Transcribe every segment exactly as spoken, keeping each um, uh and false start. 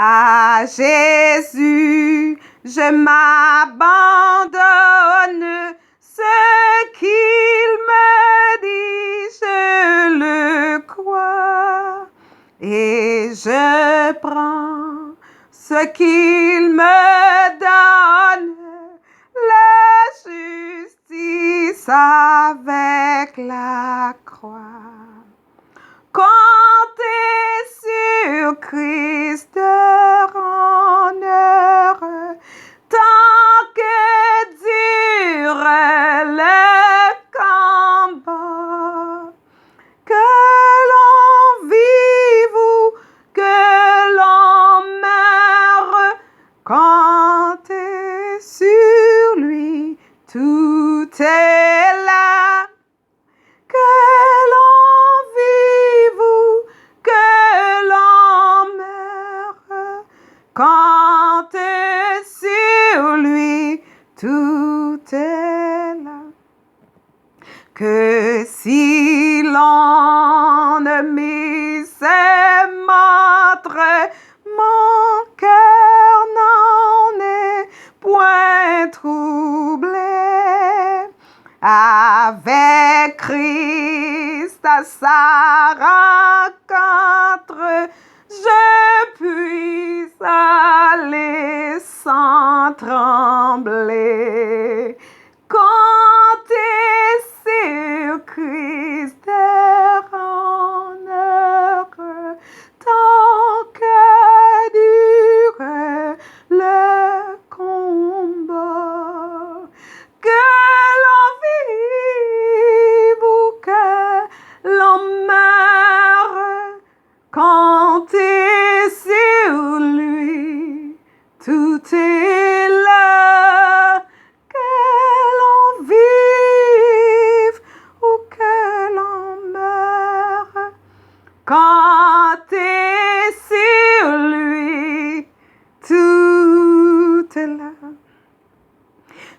À Jésus, je m'abandonne. Ce qu'il me dit, je le crois. Et je prends ce qu'il me donne, la justice avec la croix. Compter sur Christ rend heureux tant que dure le combat. Que l'on vive ou que l'on meure, compter sur lui, tout est là. Que l'on vive ou que l'on meure, compter sur lui, tout est là. Que si l'ennemi se montre, mon cœur n'en est point troublé. Avec Christ à sa rencontre, je puis aller sans trembler. Compter sur Christ rend heureux tant que dure le combat. Que l'on vive ou que l'on meure, compter sur lui, tout est là. Que l'on vive ou que l'on meure, compter sur lui, tout est là.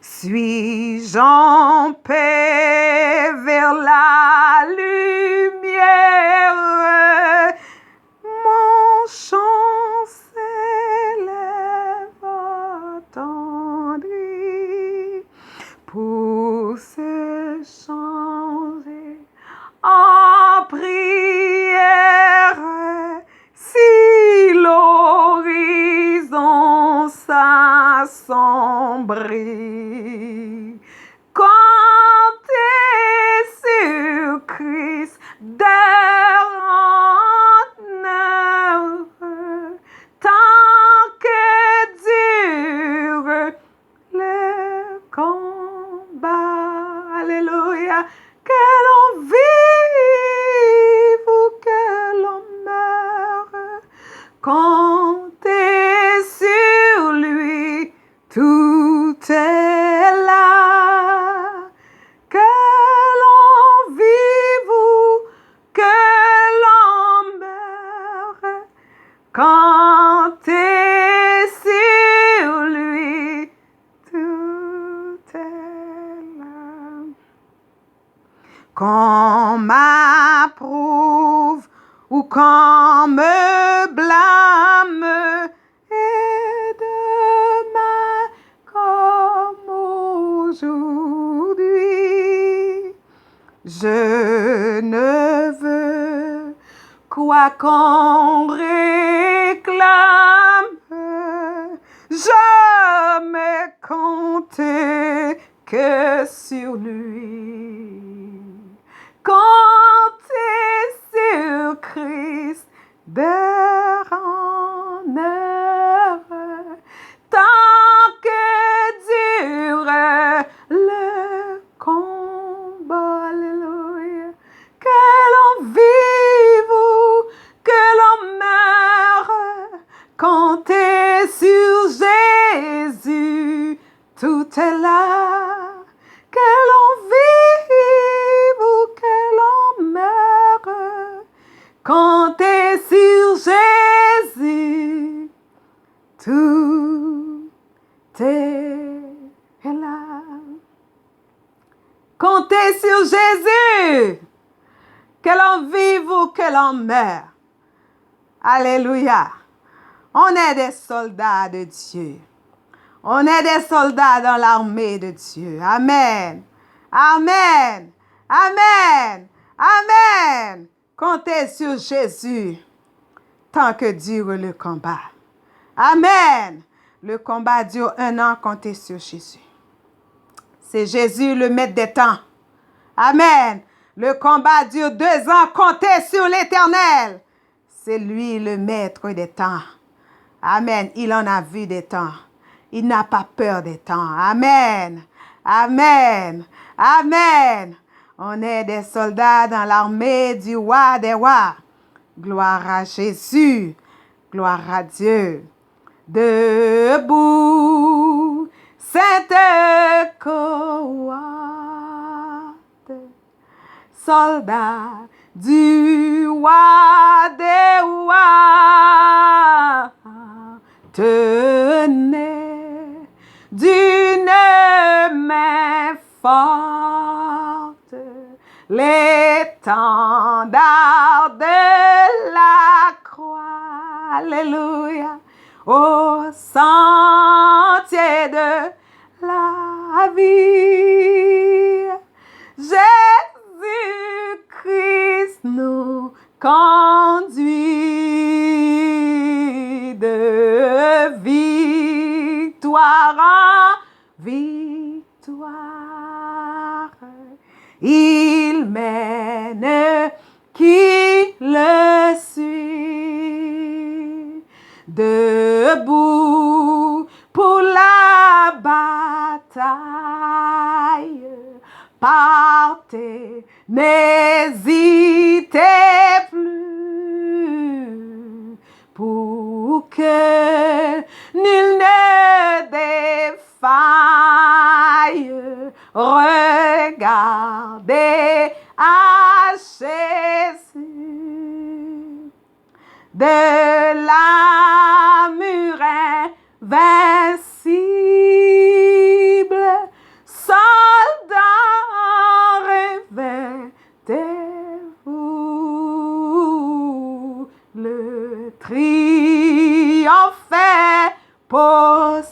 Suis-je en paix vers la lumière? Mon chant s'élève attendri pour se changer en prière. Si l'horizon s'assombrit, comptez sur Christ d'heure en heure, tant que dure le combat. Alléluia. Que l'on vive ou que l'on meure, comptez sur lui, tout est là. Que l'on vive ou que l'on meure, comptez sur lui, tout est là. Qu'on m'approuve ou qu'on me blâme, et demain comme aujourd'hui, je ne veux, quoi qu'on réclame, jamais compter que sur lui. Comptez sur Christ d'heure en heure, tant que dure le combat. Alléluia. Que l'on vive ou que l'on meure, comptez sur Jésus, tout est là. Que l'on vive ou que l'on meure, comptez sur Jésus, tout est là. Comptez sur Jésus, que l'on vive ou que l'on meure. Alelouya. On est des soldats de Dieu. On est des soldats dans l'armée de Dieu. Amen. Amen. Amen. Amen. Comptez sur Jésus tant que dure le combat. Amen. Le combat dure un an, comptez sur Jésus. C'est Jésus le maître des temps. Amen. Le combat dure deux ans, comptez sur l'Éternel. C'est lui le maître des temps. Amen. Il en a vu des temps. Il n'a pas peur des temps. Amen. Amen. Amen. On est des soldats dans l'armée du roi des rois. Gloire à Jésus. Gloire à Dieu. Debout, sainte cohorte, soldats du roi des rois, tenez d'une main forte l'étendard de la croix. Alléluia. Au sentier de la vie, Jésus-Christ nous conduit de victoire en victoire. Il mène qui le suit. Debout pour la bataille, partez, n'hésitez plus, pour que nul ne défaille. Regardez à Jésus de la mur invincible, soldat, revêtez-vous, le triomphe est possible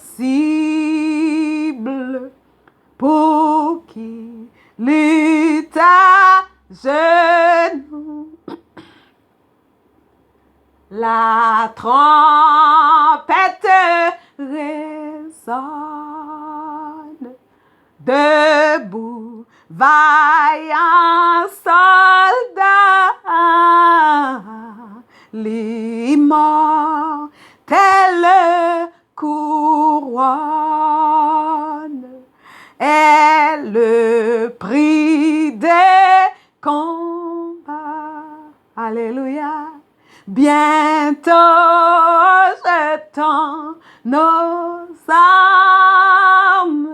pour qui lutte à genoux. La trompette résonne. Debout, vaillant soldat, l'immortelle couronne est le prix des combats. Alléluia. Bientôt jetons nos armes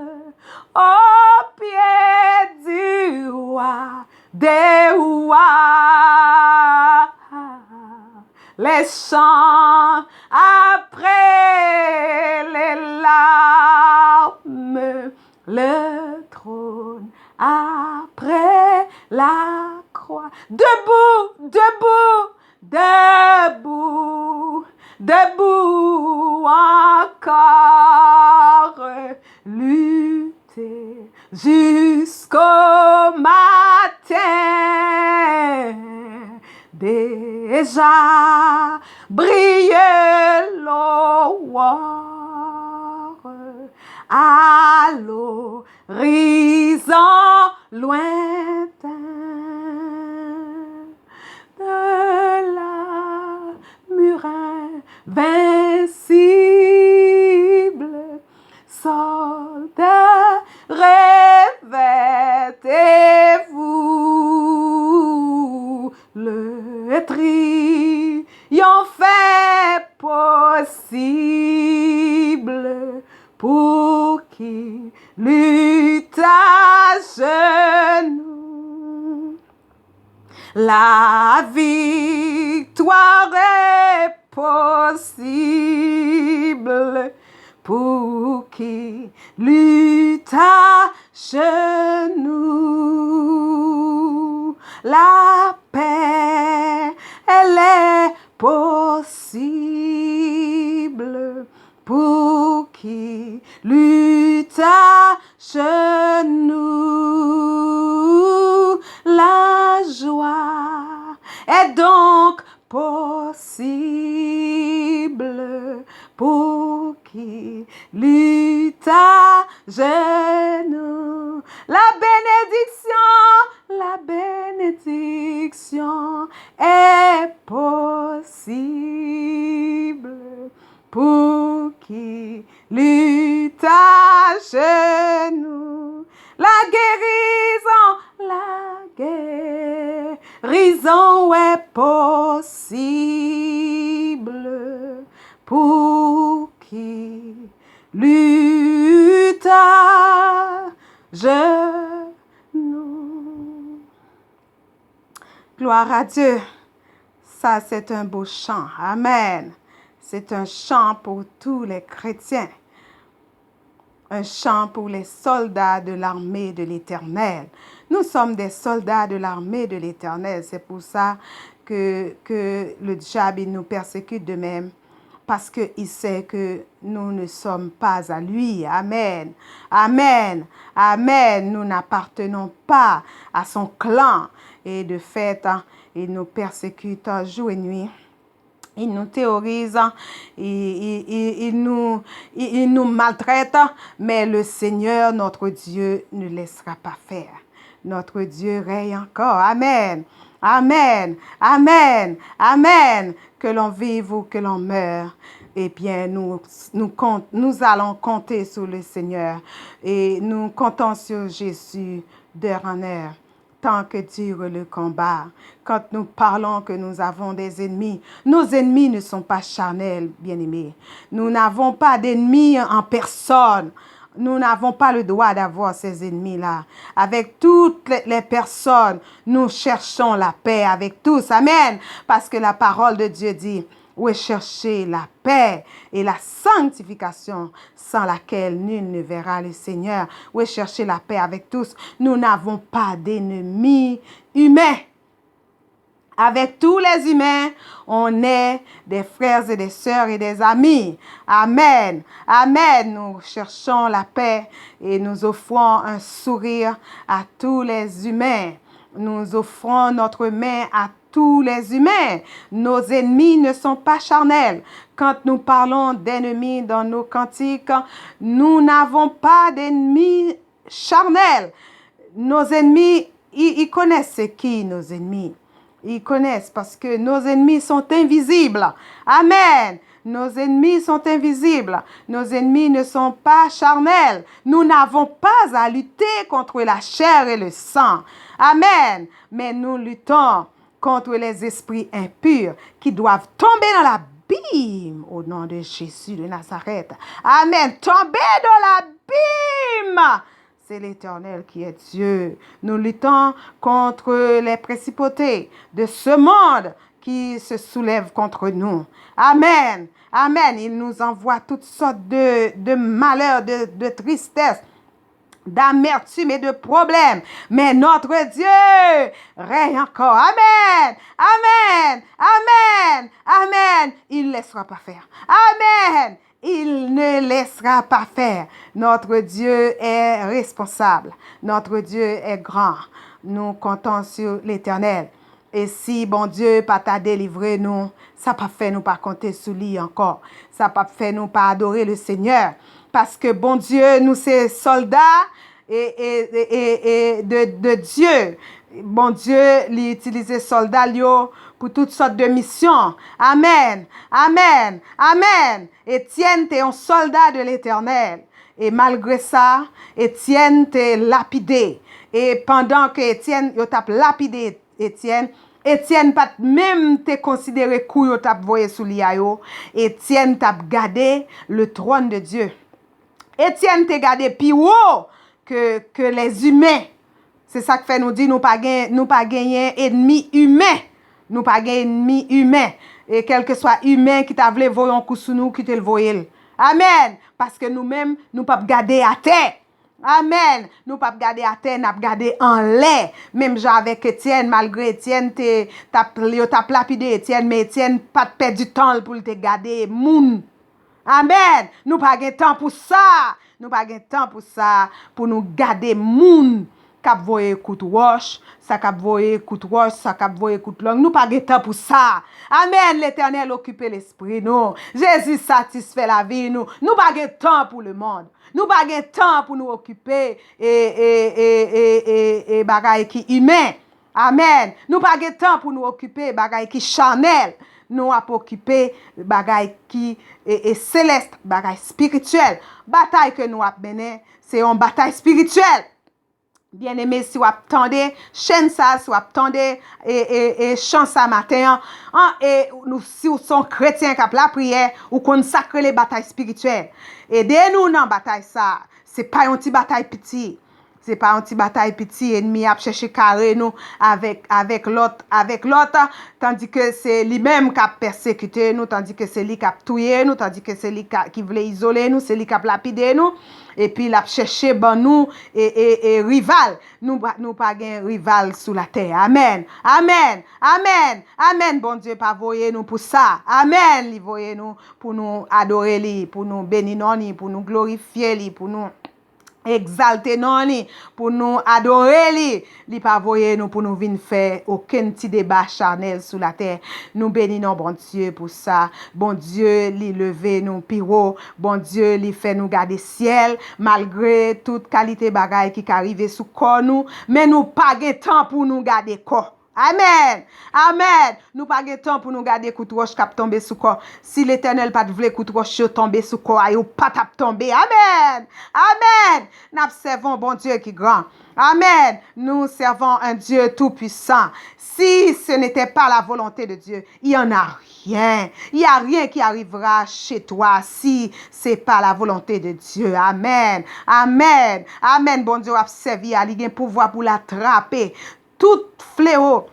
aux pieds du roi des rois. Les chants après les larmes, le trône après la croix. Debout, debout, debout, debout encore, lutter jusqu'au matin. Déjà brille l'aurore à l'horizon lointain de la mur invincible. Soldats, revêtez-vous, le triomphe est possible pour qui lutte à genoux. La victoire est possible pour qui lutte à genoux. La paix, elle est possible. Lutte à genoux, la joie est donc possible pour qui lutte à genoux. La bénédiction, la bénédiction est possible pour qui lutte à genoux. La guérison, la guérison est possible pour qui lutte à genoux. Gloire à Dieu. Ça, c'est un beau chant. Amen. C'est un chant pour tous les chrétiens. Un chant pour les soldats de l'armée de l'Éternel. Nous sommes des soldats de l'armée de l'Éternel. C'est pour ça que, que le diable, il nous persécute de même. Parce qu'il sait que nous ne sommes pas à lui. Amen. Amen. Amen. Nous n'appartenons pas à son clan. Et de fait, hein, il nous persécute jour et nuit. Il nous terrorise, il, il- il- il nous, il- il nous maltraite, mais le Seigneur, notre Dieu, ne laissera pas faire. Notre Dieu règne encore. Amen. Amen. Amen. Amen. Que l'on vive ou que l'on meure, eh bien, nous, nous, compte- nous allons compter sur le Seigneur et nous comptons sur Jésus d'heure en heure. Tant que dure le combat, quand nous parlons que nous avons des ennemis, nos ennemis ne sont pas charnels, bien-aimés. Nous n'avons pas d'ennemis en personne. Nous n'avons pas le droit d'avoir ces ennemis-là. Avec toutes les- les personnes, nous cherchons la paix avec tous. Amen. Parce que la parole de Dieu dit, recherchez la paix et la sanctification sans laquelle nul ne verra le Seigneur. Recherchez la paix avec tous. Nous n'avons pas d'ennemis humains. Avec tous les humains, on est des frères et des sœurs et des amis. Amen. Amen. Nous cherchons la paix et nous offrons un sourire à tous les humains. Nous offrons notre main à tous les humains. Nos ennemis ne sont pas charnels. Quand nous parlons d'ennemis dans nos cantiques, nous n'avons pas d'ennemis charnels. Nos ennemis, ils, ils connaissent c'est qui nos ennemis. Ils connaissent parce que nos ennemis sont invisibles. Amen. Nos ennemis sont invisibles. Nos ennemis ne sont pas charnels. Nous n'avons pas à lutter contre la chair et le sang. Amen. Mais nous luttons contre les esprits impurs qui doivent tomber dans l'abîme au nom de Jésus de Nazareth. Amen. Tomber dans l'abîme. C'est l'Éternel qui est Dieu. Nous luttons contre les principautés de ce monde qui se soulèvent contre nous. Amen. Amen. Ils nous envoient toutes sortes de, de malheurs, de, de tristesse, d'amertume et de problèmes. Mais notre Dieu règne encore. Amen. Amen. Amen. Amen. Il ne laissera pas faire. Amen. Il ne laissera pas faire. Notre Dieu est responsable. Notre Dieu est grand. Nous comptons sur l'Éternel. E si Bondye pa ta delivre nou, sa p ap fè nou pa konte sou li ankò. Sa p ap fè nou pa adore le Seigneur. Paske Bondye, nou se sòlda e, e, e, e, e de, de Dye. Bondye, li itilize sòlda l yo pou tout sòt de misyon. Amen. Amen. Amen. Etyèn te yon sòlda de Letènèl. E malgre sa, Etyèn te lapide. E pandan ke Etyèn, yo t ap lapide Etyèn, Etyèn pa t menm te konsidere kou yo t ap voye sou li a yo. Etyèn t ap gade le trône de Dieu. Etyèn te gade pi wo ke, ke les humains. Se sa k fè nou di nou pa gen, nou pa genyen enmi imen. Nou pa gen enmi imen. E kèlkeswa imen ki ta vle voye yon kou sou nou, kite l voye l. Amèn. Paske nou menm, nou p ap gade atè. Amèn. Nou p ap gade atè, n ap gade anlè. Menm jan avèk Etyèn, malgre Etyèn te, t ap, yo t ap lapide Etyèn, men Etyèn pa t pèdi tan l pou l te gade moun. Amèn. Nou pa gen tan pou sa. Nou pa gen tan pou sa, pou nou gade moun k ap voye kout wòch, sa k ap voye kout wòch, sa k ap voye kout lang. Nou pa gen tan pou sa. Amèn. Letènèl okipe lespri nou. Jezi satisfè lavi nou. Nou pa gen tan pou lemonn. Nou pa gen tan pou nou okipe e, e, e, e, e, e bagay ki imen. Amèn. Nou pa gen tan pou nou okipe bagay ki chanèl. Nou ap okipe bagay ki e, e, selès, bagay espirityèl. Batay ke nou ap mennen, se yon batay espirityèl. Byeneme, si w ap tande chenn sa, si w ap tande e, e, e, chan sa maten an, an, e, nou, si w se yon kretyen k ap lapriyè, ou konn sa k rele batay espirityèl. Ede nou nan batay sa. Se pa yon ti batay piti. Se pa yon ti batay piti, ènmi ap chèche kare nou avèk, avèk lòt, avèk lòt, tandike se li menm k ap pèsekite nou, tandike se li k ap touye nou, tandike se li ka, ki vle izole nou, se li k ap lapide nou, epi l ap chèche ban nou e, e, e rival. Nou, pa- nou pa gen rival sou latè. Amèn. Amèn. Amèn. Amèn. Bondye pa voye nou pou sa. Amèn. Li voye nou pou nou adore li, pou nou beni non li, pou nou glorifye li, pou nou egzalte non li, pou nou adore li. Li pa voye nou pou nou vin fè okenn ti deba chanèl sou latè. Nou beni non Bondye pou sa. Bondye, li leve nou pi wo. Bondye, li fè nou gade syèl, malgre tout kalite bagay ki ka rive sou kò nou, men nou pa gen tan pou nou gade kò. Amèn. Amèn. Nou pa gen tan pou nou gade kout wòch k ap tonbe sou kò. Si Letènèl pa t vle kout wòch yo tonbe sou kò a, yo pa t ap tonbe. Amèn. Amèn. N ap sèvi yon Bondye ki gran. Amèn. Nous servons un Dieu tout-puissant. Si ce n'était pas la volonté de Dieu, il y en a rien. Il y a rien qui arrivera chez toi si c'est pas la volonté de Dieu. Amèn. Amèn. Amèn. Bondye w ap sèvi a, li gen pouvwa pou l atrape tout flewo,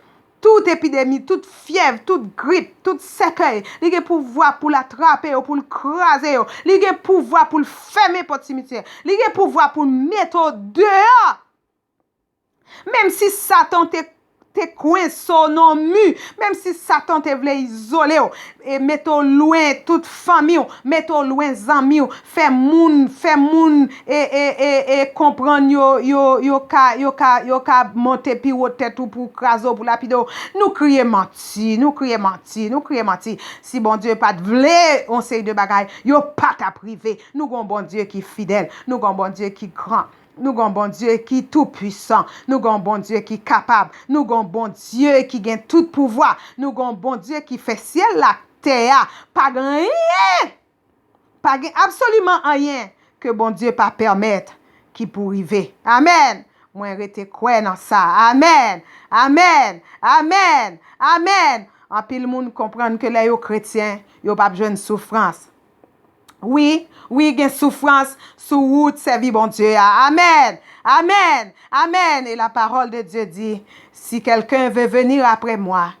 tout epidemi, tout fyèv, tout grip, tout sèkèy. Li gen pouvwa pou l atrape yo, pou l kraze yo. Li gen pouvwa pou l fèmen pòt simityè. Li gen pouvwa pou l mete w deyò. Menm si Satan te, te kwense w nan yon mi, menm si Satan te vle izole w, e mete w lwen tout fanmi w, mete w lwen zanmi w, fè moun, fè moun e, e, e, e konprann yo, yo, yo ka, yo ka, yo ka monte pi wo tèt ou pou kraze w, pou lapide w. Nou kriye manti, nou kriye manti, nou kriye manti. Si Bondye pa t vle yon seri de bagay, yo pa t ap rive. Nou gon Bondye ki fidèl, nou gon Bondye ki gran. Nou gon Bondye ki tou pwisan. Nou gon Bondye ki kapab. Nou gon Bondye ki gen tout pouvwa. Nou gon Bondye ki fè syèl la, tè a. Pa gen anyen, pa gen absoliman anyen ke Bondye pa pèmèt ki pou rive. Amèn. Mwen rete kwè nan sa. Amèn. Amèn. Amèn. Amèn. Anpil moun konprann ke lè yo kretyen, yo p ap jwenn soufrans. Wi, wi, gen soufrans sou wout sèvi Bondye a. Amèn. Amèn. Amèn. Et la parole de Dieu dit, si quelqu'un veut venir après moi,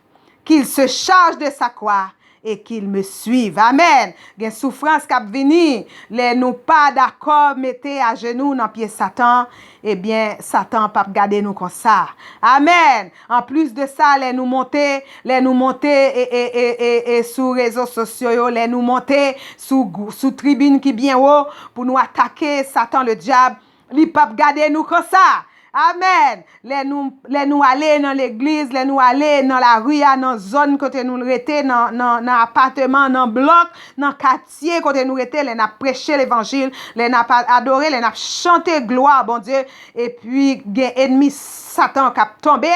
qu'il se charge de sa croix et qu'il me suive. Amèn. Gen soufrans k ap vini lè nou pa dakò mete ajenou nan pye Satan. Ebyen, Satan p ap gade nou konsa. Amèn. Anplis de sa, lè nou monte, lè nou monte e, e, e, e, e sou rezo sosyo yo, lè nou monte sou, gou- sou tribin ki byen wo pou nou atake Satan ledyab, li p ap gade nou konsa. Amèn. Lè nou, lè nou ale nan legliz, lè nou ale nan lari a, nan zòn kote nou rete, nan, nan, nan apateman, nan blòk, nan katye kote nou rete, lè n ap preche levanjil, lè n ap a- adore, lè n ap chante glwa Bondye, epi gen ènmi Satan k ap tonbe,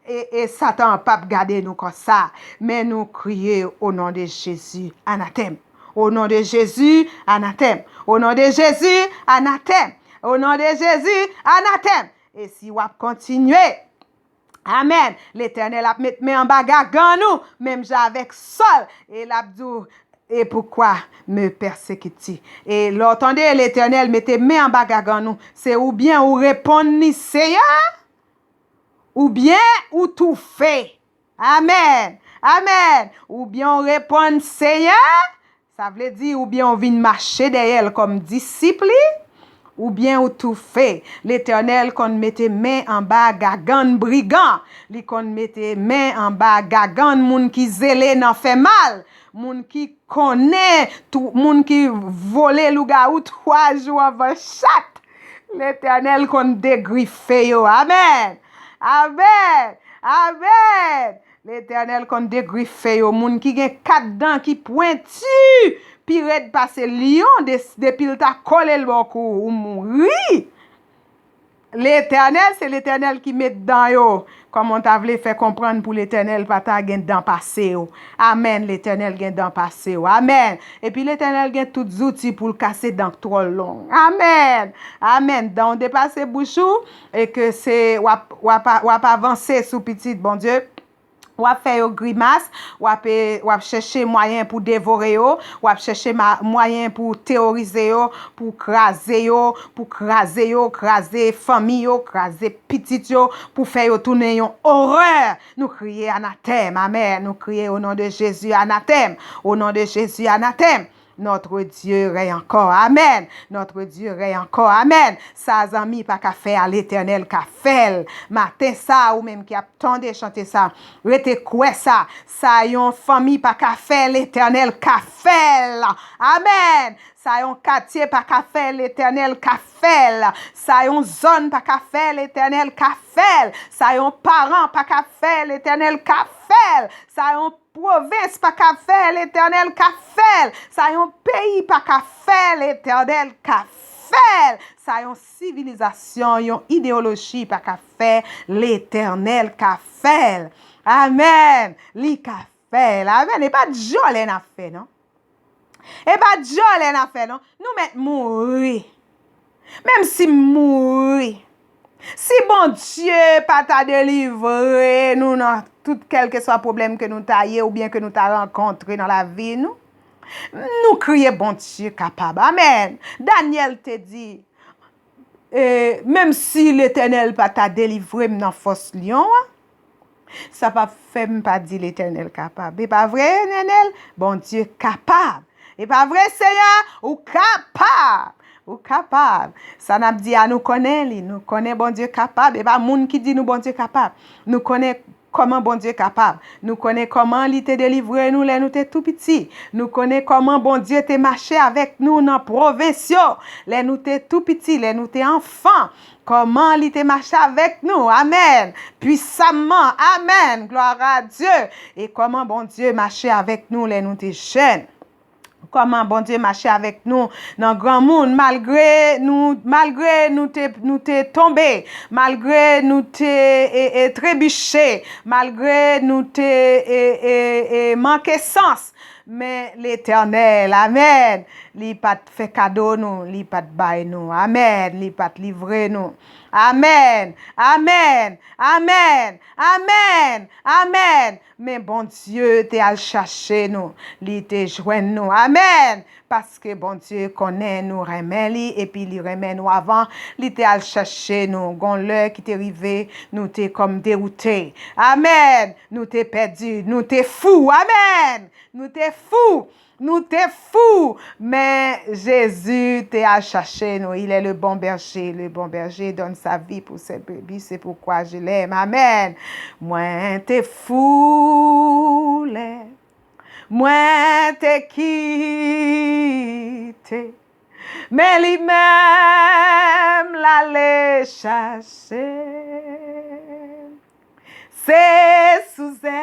e, e Satan p ap gade nou konsa. Men nou kriye, au nom de Jésus, anatèm. Au nom de Jésus, anatèm. Au nom de Jésus, anatèm. Au nom de Jésus, anatèm. E si w ap kontinye, amèn, Letènèl ap met men anba gagann ou, menm jan avèk Sòl, e l ap di w, et pourquoi me persécutes-tu? E lè w tande Letènèl mete men anba gagann ou, se oubyen ou reponn li, Seyè, oubyen ou toufe. Amèn. Amèn. Oubyen w reponn, Seyè, sa vle di oubyen w vin mache dèyè l kòm disip li, Oubyen ou toufe. Letènèl konn mete men anba gagann brigan. Li konn mete men anba gagann moun ki zele nan fè mal. Moun ki konnen, tou, moun ki vole lougawou twa jou anvan chat. Letènèl konn degrife yo. Amèn. Amèn. Amèn. Letènèl konn degrife yo. Moun ki gen kat dan ki pwenti, pi red pase lyon, de- depi l ta kole l bò kou ou, ou mouri. Letènèl, se Letènèl ki met dan yo. Kòman w ta vle fè konprann pou Letènèl pa ta gen dan pase w? Amèn, Letènèl gen dan pase w. Amèn. Epi Letènèl gen tout zouti pou l kase dan twò long. Amèn. Amèn. Dan w depase bouch ou, e ke se, w ap, w ap, w ap avanse sou pitit Bondye. W ap fè yo grimas, w ap, e, w ap chèche mwayen pou devore yo, w ap chèche ma- mwayen pou teworize yo, pou kraze yo, pou kraze yo, kraze fanmi yo, kraze pitit yo, pou fè yo tounen yon orè. Nou kriye anatèm, amèn. Nou kriye o non de Jezi, anatèm, o non de Jezi, anatèm. Notre Dieu règne encore. Amèn. Notre Dieu règne encore. Amèn. Sa zanmi pa ka fè a, Letènèl ka fè l. Maten sa, ou menm ki ap tande chante sa, rete kwè sa. Sa yon fanmi pa ka fè, Letènèl ka fè l. Amèn. Sa yon katye pa ka fè, Letènèl ka fè l. Sa yon zòn pa ka fè, Letènèl ka fè l. Sa yon paran pa ka fè, Letènèl ka fè l. Sa yon pwovens pa ka fè, Letènèl ka fè l. Sa yon peyi pa ka fè, Letènèl ka fè l. Sa yon sivilizasyon, yon ideyoloji pa ka fè, Letènèl ka fè l. Amèn. Li ka fè l. Amèn. E pa dyòlè n ap fè, non. E pa dyòlè n ap fè, non. Nou mèt mouri. Menm si m mouri, si Bondye pa ta delivre nou nan tout kèlkeswa pwoblèm ke nou ta ye oubyen ke nou ta rankontre nan lavi nou, nou kriye Bondye kapab. Amèn. Danyèl te di, e, menm si Letènèl pa ta delivre m nan fòs lyon an, sa p ap fè m pa di Letènèl kapab. E pa vre, Nenel? Bondye kapab. E pa vre, Seyè? Ou kapab. Ou kapab. Sa n ap di a, nou konnen li. Nou konnen Bondye kapab. E pa moun ki di nou Bondye kapab. Nou konnen kòman Bondye kapab. Nou konnen kòman li te delivre nou lè nou te tou piti. Nou konnen kòman Bondye te mache avèk nou nan pwovens yo, lè nou te tou piti, lè nou te anfan. Kòman li te mache avèk nou. Amèn. Pwisamman. Amèn. Glwa a Dye. E kòman Bondye mache avèk nou lè nou te jèn. Kòman Bondye mache avèk nou nan granmoun, malgre nou, malgre nou te, nou te tonbe, malgre nou te, e, e, trebiche, malgre nou te, e, e, e, manke sans, men Letènèl, amèn, li pa t fè kado nou, li pa t bay nou, amèn, li pa t livre nou. Amèn, amèn, amèn, amèn, amèn. Men Bondye te al chache nou, li te jwenn nou. Amèn! Paske Bondye konnen nou renmen li epi li renmen nou avan li te al chache nou. Gon lè ki te rive, nou te kòm dewoute. Amèn! Nou te pèdi, nou te fou. Amèn! Nou te fou. Nou te fou, men Jezi te al chache nou. Il est le bon berger. Le bon berger donne sa vie pour ses brebis, c'est pourquoi je l'aime. Amèn. Mwen te fou lè mwen te kite, men li menm l ale chache. Se sou zèpòl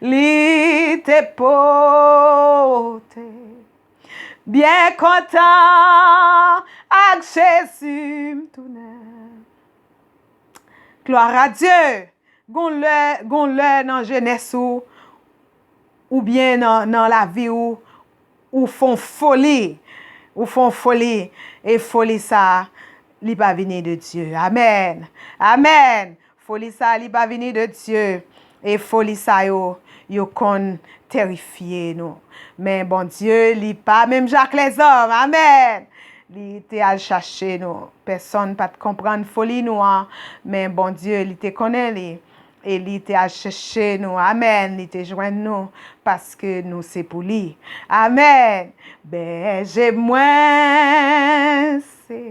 li te pote. Byen kontan ak Jezi m tounen. Glwa a Dye! Gon lè, gon lè nan jenès ou, oubyen nan, nan lavi ou, ou fè yon foli. Ou fè yon foli. E foli sa, li pa vini de Dye. Amèn. Amèn. Foli sa, li pa vini de Dye. E foli sa yo, yo konn terifye nou. Men Bondye, li pa menm jan ak lèzòm. Amèn. Li te al chache nou. Pèsonn pa t konprann foli nou an, men Bondye, li te konnen li. E li te al chèche nou. Amèn. Li te jwenn nou paske nou se pou li. Amèn. Bèje mwen se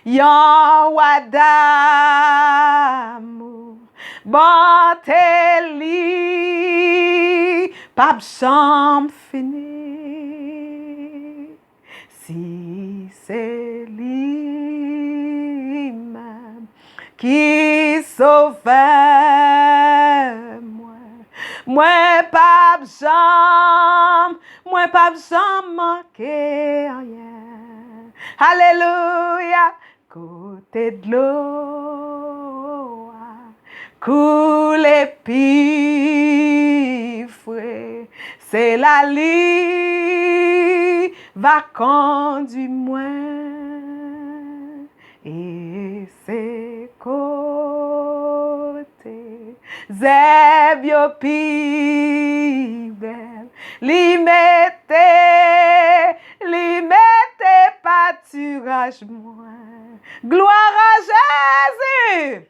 yon wa damou. Bonte li p ap janm fini. Si se li menm ki sovè mwen, mwen p ap janm, mwen p ap janm manke anyen. Alelouya! Kote dlo a koule pi fre, se la li va kondui mwen. E se kote zèb yo pi bèl, li mete, li mete patiraj mwen. Glwa a Jezi!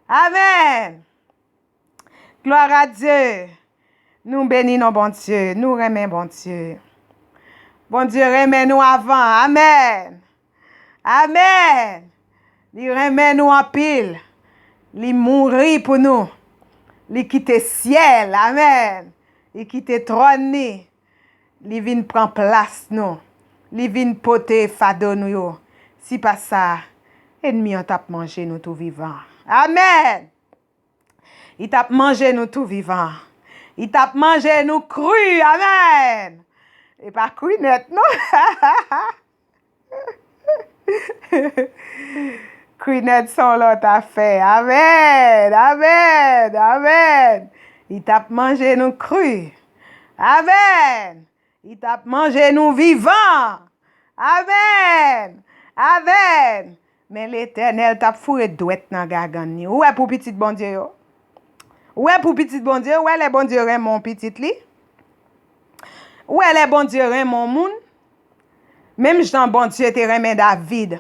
Amèn! Glwa a Dye! Nou beni non Bondye, nou renmen Bondye. Bondye renmen nou avan. Amèn! Amèn! Li renmen nou anpil. Li mouri pou nou. Li kite syèl. Amèn! Li kite twòn li. Li vin pran plas nou. Li vin pote fado nou yo. Si pa sa, ènmi an t ap manje nou tou vivan. Amèn! Li t ap manje nou tou vivan. Li t ap manje nou kri. Amèn! E pa kri nèt, non. Kri nèt se yon lòt afè. Amèn! Amèn! Amèn! Li t ap manje nou kri. Amèn! Li t ap manje nou vivan. Amèn! Amèn! Men Letènèl t ap foure dwèt nan gagann li. Ou wè pou pitit Bondye yo? Ou wè pou pitit Bondye? Ou wè lè Bondye renmen yon pitit li? Ou wè lè Bondye renmen yon moun? Menm jan Bondye te renmen David.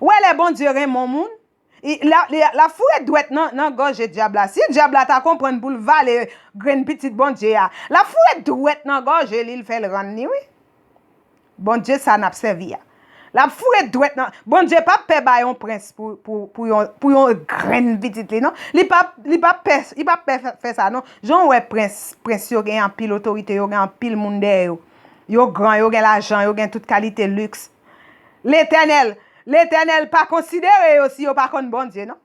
Ou wè lè Bondye renmen yon moun? L ap foure dwèt nan, nan gòje dyab la. Si dyab la ta konprann pou l vale grenn pitit Bondye a, l ap foure dwèt nan gòje li, l fè l rann li, wi. Bondye sa n ap sèvi a. L ap foure dwèt nan. Bondye p ap pè ba yon prens pou, pou, pou yon, pou yon grenn pitit li, non. Li p ap, li p ap pè, li p ap pè fè, fè sa, non. Jan w wè prens, prens yo gen anpil otorite, yo gen anpil moun dèyè yo. Yo gran, yo gen lajan, yo gen tout kalite liks. Letènèl, Letènèl pa konsidere yo si yo pa konn Bondye, non.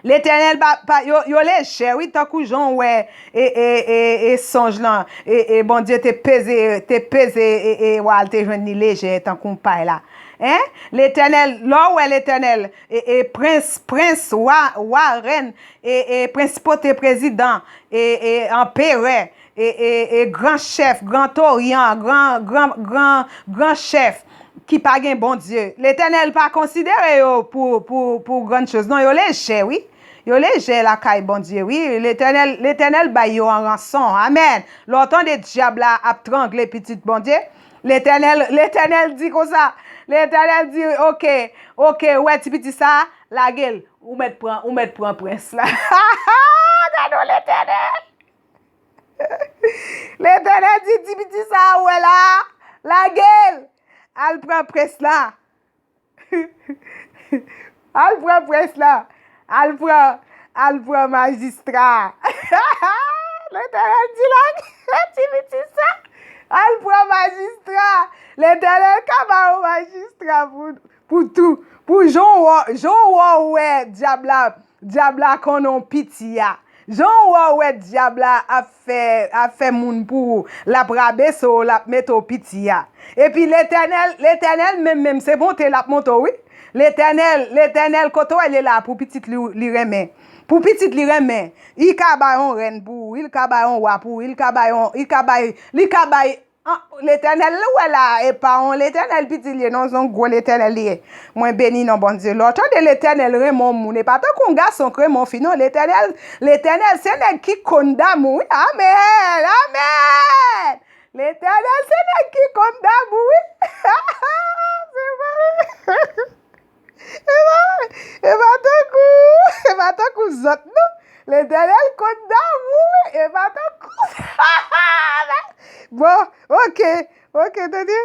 Letènèl pa, pa, yo, yo lejè, wi, tankou jan w wè, e, e, e, e sonj lan, e, e Bondye te peze, te peze, e, e wa l te jwenn li lejè, tankou yon pay la. En? Letènèl, lè w wè Letènèl, e, e prens, prens, wa, wa, rèn, e, e prensipòte, prezidan, e, e anperè, e, e, e gran chèf, gran toryan, gran, gran, gran, gran chèf ki pa gen Bondye. Letènèl pa konsidere yo pou, pou, pou grann choz. Non, yo lejè, wi. Yo lejè lakay Bondye, wi. Letènèl, Letènèl bay yo an ranson. Amèn. Lè w tande dyab la ap trangle pitit Bondye, Letènèl, Letènèl di konsa, Letènèl di, oke, oke, ou wè ti pitit sa, lage l. Ou mèt pran, ou mèt pran prens la. Gade w, Letènèl! Letènèl di, ti pitit sa a ou wè la a, lage l! Al pran prens la. Al pran prens la. Al pran, al pran majistra a. Letènèl di, lage ti pitit sa. Al pran majistra. Letènèl ka ba ou majistra pou, pou tou. Pou jan w wè, jan w wè dyab la, dyab la konnen w piti a. Jan w wè, w wè dyab la ap fè, ap fè moun pou ou, l ap rabese w, l ap mete w piti a. Epi Letènèl, Letènèl menm, menm, se monte l ap monte w, wi. Letènèl, Letènèl, kote w wè l ye la pou pitit li, li renmen. Pou pitit li renmen. Li ka bay yon rèn pou ou, li ka bay yon wa pou ou, li ka bay yon, li ka bay, li ka bay An, Letènèl, ou wè la, e pa yon Letènèl piti l ye, non, se yon gwo Letènèl li ye. Mwen beni non Bondye. Lè w tande Letènèl renmen yon moun, e pa tankou yon gason k renmen yon fi, non. Letènèl, Letènèl se nèg ki konn damou, wi. Amèn, amèn. Letènèl se nèg ki konn damou, wi. Se vre. E pa, e pa tankou, e pa tankou zòt, non. Letènèl konn damou, e pa tankou. Bon, ok, ok, tande.